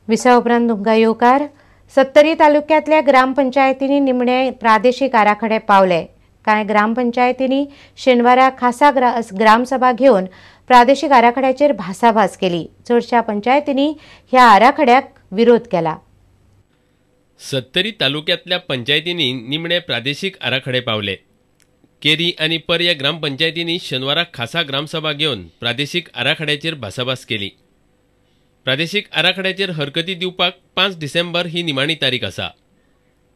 विसा उपरांत तुमकां येवकार. सत्तरी तालुक्यांतल्या ग्रामपंचायतींनी निमणे प्रादेशीक आराखडे पावले. कांय ग्रामपंचायतींनी शेनवारा खासा ग्रामसभा घेवन प्रादेशीक आराखड्याचेर भासाभास केली. चडशा पंचायतींनी ह्या आराखड्याक विरोध केला. सत्तरी तालुक्यांतल्या पंचायतींनी निमणे प्रादेशीक आराखडे पावले. केरी आनी पर्या ग्रामपंचायतींनी शेनवारा खासा ग्रामसभा घेवन प्रादेशीक आराखड्याचेर भासाभास केली. प्रादेशीक आराखड्याचेर हरकती दिवपाक 5 डिसेंबर ही निमाणी तारीख आसा.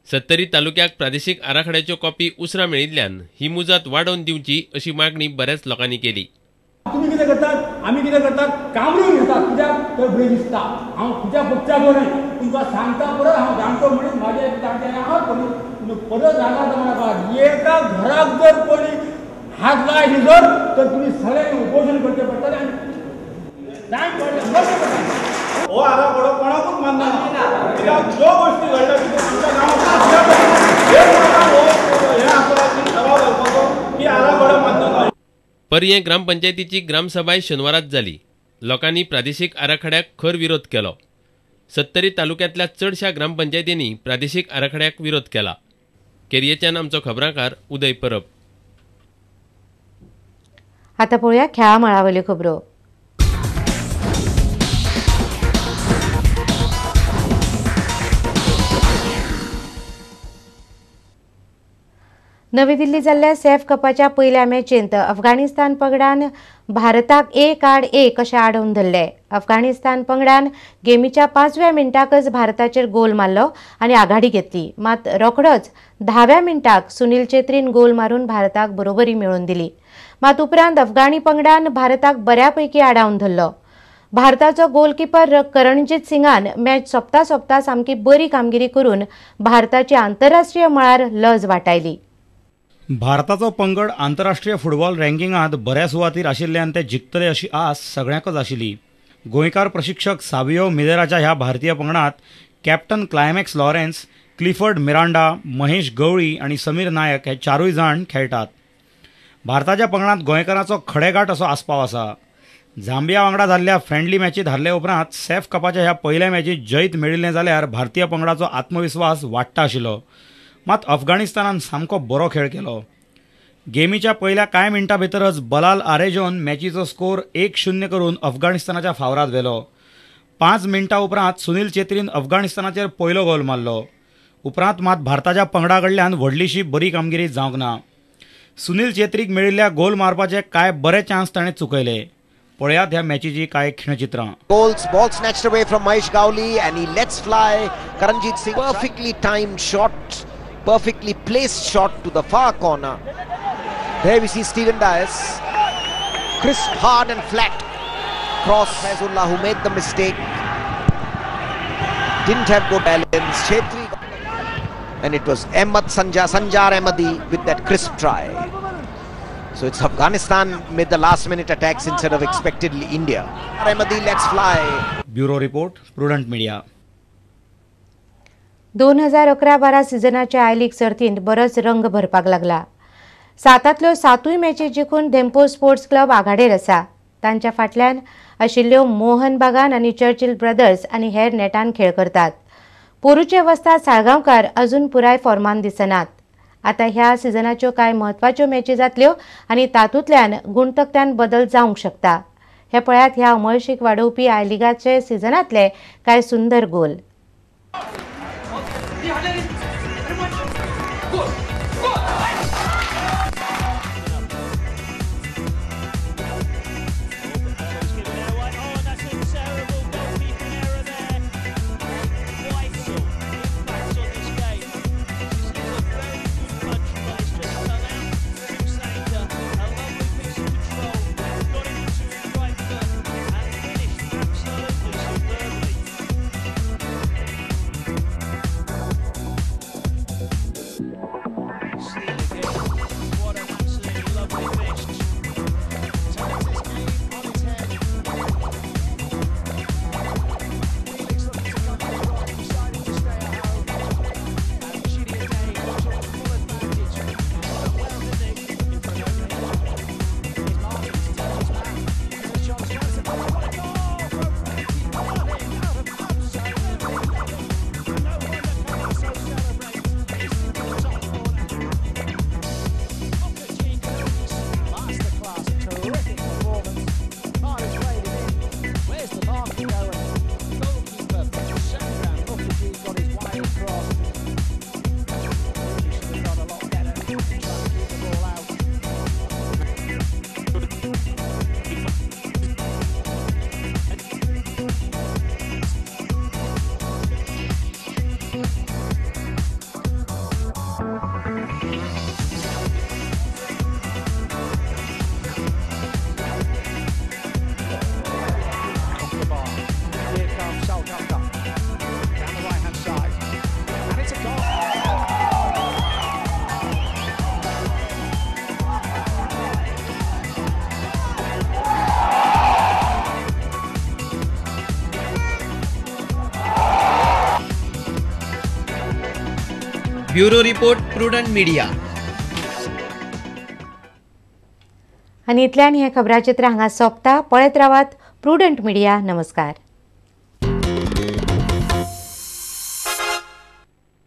सत्तरी तालुक्याक प्रादेशीक आराखड्याच्यो कॉपी उसरां मेळिल्ल्यान ही मुजत वाडोवन दिवची अशी मागणी बऱ्याच लोकांनी केली. तुमी कितें करतात, आमी कितें करतात, कामरून घेतात. कित्याक तर भंय दिसता. हांव तुज्या पक्षाचो न्हय, तुमकां सांगता परत हांव जाणटो म्हणून म्हाजे जाणटे हांव तुमी परत रागार नाका. एका घराक जर कोणी हात लायली जर तर तुमी सगळ्यांनी उपोशण करचें पडटलें आनी जायत पडलें. हो आराखडो कोणाकूच मान्य ना. कित्याक ज्यो गोश्टी घडल्या आमच्या गांवांत हें आसा की ठराव घालपाचो की आराखडो मान्य ना. पर्यें ग्रामपंचायतीची ग्रामसभाय शेनवाराच जाली. लोकांनी प्रादेशीक आराखड्याक खर विरोध केलो. सत्तरी तालुक्यांतल्या चडशा ग्रामपंचायतींनी प्रादेशीक आराखड्याक विरोध केला. केरयेच्यान आमचो खबराकार उदय परब. आतां पळोवया खेळा मळावयल्यो खबरो. नवी दिल्ली जाल्ल्या सॅफ कपाच्या पयल्या मॅचींत अफगाणिस्तान पंगडान भारताक 1-1 अशें आडोवन धरले. अफगाणिस्तान पंगडान गेमीच्या 5व्या मिनटाकच भारताचेर गोल मारलो आनी आघाडी घेतली. मात रोखडोच 10व्या मिनटाक सुनील चेत्रीन गोल मारून भारताक बरोबरी मेळोवन दिली. मात उपरांत अफगाणी पंगडान भारताक बऱ्यापैकी आडावन धरलो. भारताचो गोलकीपर करणजीत सिंगान मॅच सोंपता सोंपता सामकी बरी कामगिरी करून भारताची आंतरराष्ट्रीय मळार लज वाटायली. भारताचो पंगड आंतरराष्ट्रीय फुटबॉल रँकिंगांत बऱ्या सुवातीर आशिल्ल्यान ते जिखतले अशी आस सगळ्यांकच आशिल्ली. गोंयकार प्रशिक्षक सावियो मिदेराच्या ह्या भारतीय पंगडांत captain Climax Lawrence, Clifford Miranda, Mahesh Gawli आनी समीर नायक हे चारूय जाण खेळटात. भारताच्या पंगडांत गोंयकारांचो खडेगांठ असो आस्पाव आसा. झांबिया वांगडा जाल्ल्या फ्रेंडली मॅचींत हारले उपरांत सॅफ कपाच्या ह्या पयल्या मॅचींत जैत मेळिल्लें जाल्यार भारतीय पंगडाचो आत्मविस्वास वाडटा आशिल्लो. मात अफगाणिस्तानान सामको बरो खेळ केलो. गेमीच्या पयल्या कांय मिनटां भितरच बलाल आरेजोन मॅचीचो स्कोर 1-0 करून अफगाणिस्तानाच्या फावरात व्हेलो. 5 मिनटां उपरांत सुनील चेत्रीन अफगाणिस्तानाचेर पयलो गोल मारलो. उपरांत मात भारताच्या पंगडा कडल्यान व्हडलीशी बरी कामगिरी जावंक ना. सुनील चेत्रीक मेळिल्ल्या गोल मारपाचे कांय बरे चान्स ताणें चुकयले. पळयात ह्या मॅचीची कांय खिणचित्रां. Goals, ball snatched away from Mahesh Gawli and he lets fly. Karanjit Singh, perfectly timed shot, perfectly placed shot to the far corner. There we see Steven Dias, crisp, hard and flat cross. Faizullah, who made the mistake, didn't have good balance. Chetri, and it was Ahmad Sanjar Ahmadi with that crisp try. So it's Afghanistan made the last minute attacks instead of expectedly India. Ahmadi lets fly. Bureau report, Prudent Media. 2011-12 सिजनाच्या I league सर्तींत बरोच रंग भरपाक लागला. 7तांतल्यो 7 मॅची जिखून Dempo sports club आघाडेर आसा. तांच्या फाटल्यान आशिल्ल्यो मोहन बागान आनी चर्चिल ब्रदर्स आनी हेर नेटान खेळ करतात. पोरूचे वस्ताद साळगांवकार अजून पुराय फॉर्मान दिसनात. आतां ह्या सिजनाच्यो कांय म्हत्वाच्यो मॅची जातल्यो आनी तातूंतल्यान गुणतकट्यान बदल जावंक शकता. हे पळयात ह्या उमळशीक वाडोवपी I लिगाचे सिजनांतले कांय सुंदर गोल. Bureau report, Prudent Media. आनी इतल्यान हें खबराचित्र हांगा सोंपता. पळयत रावात प्रुडंट मिडिया. नमस्कार.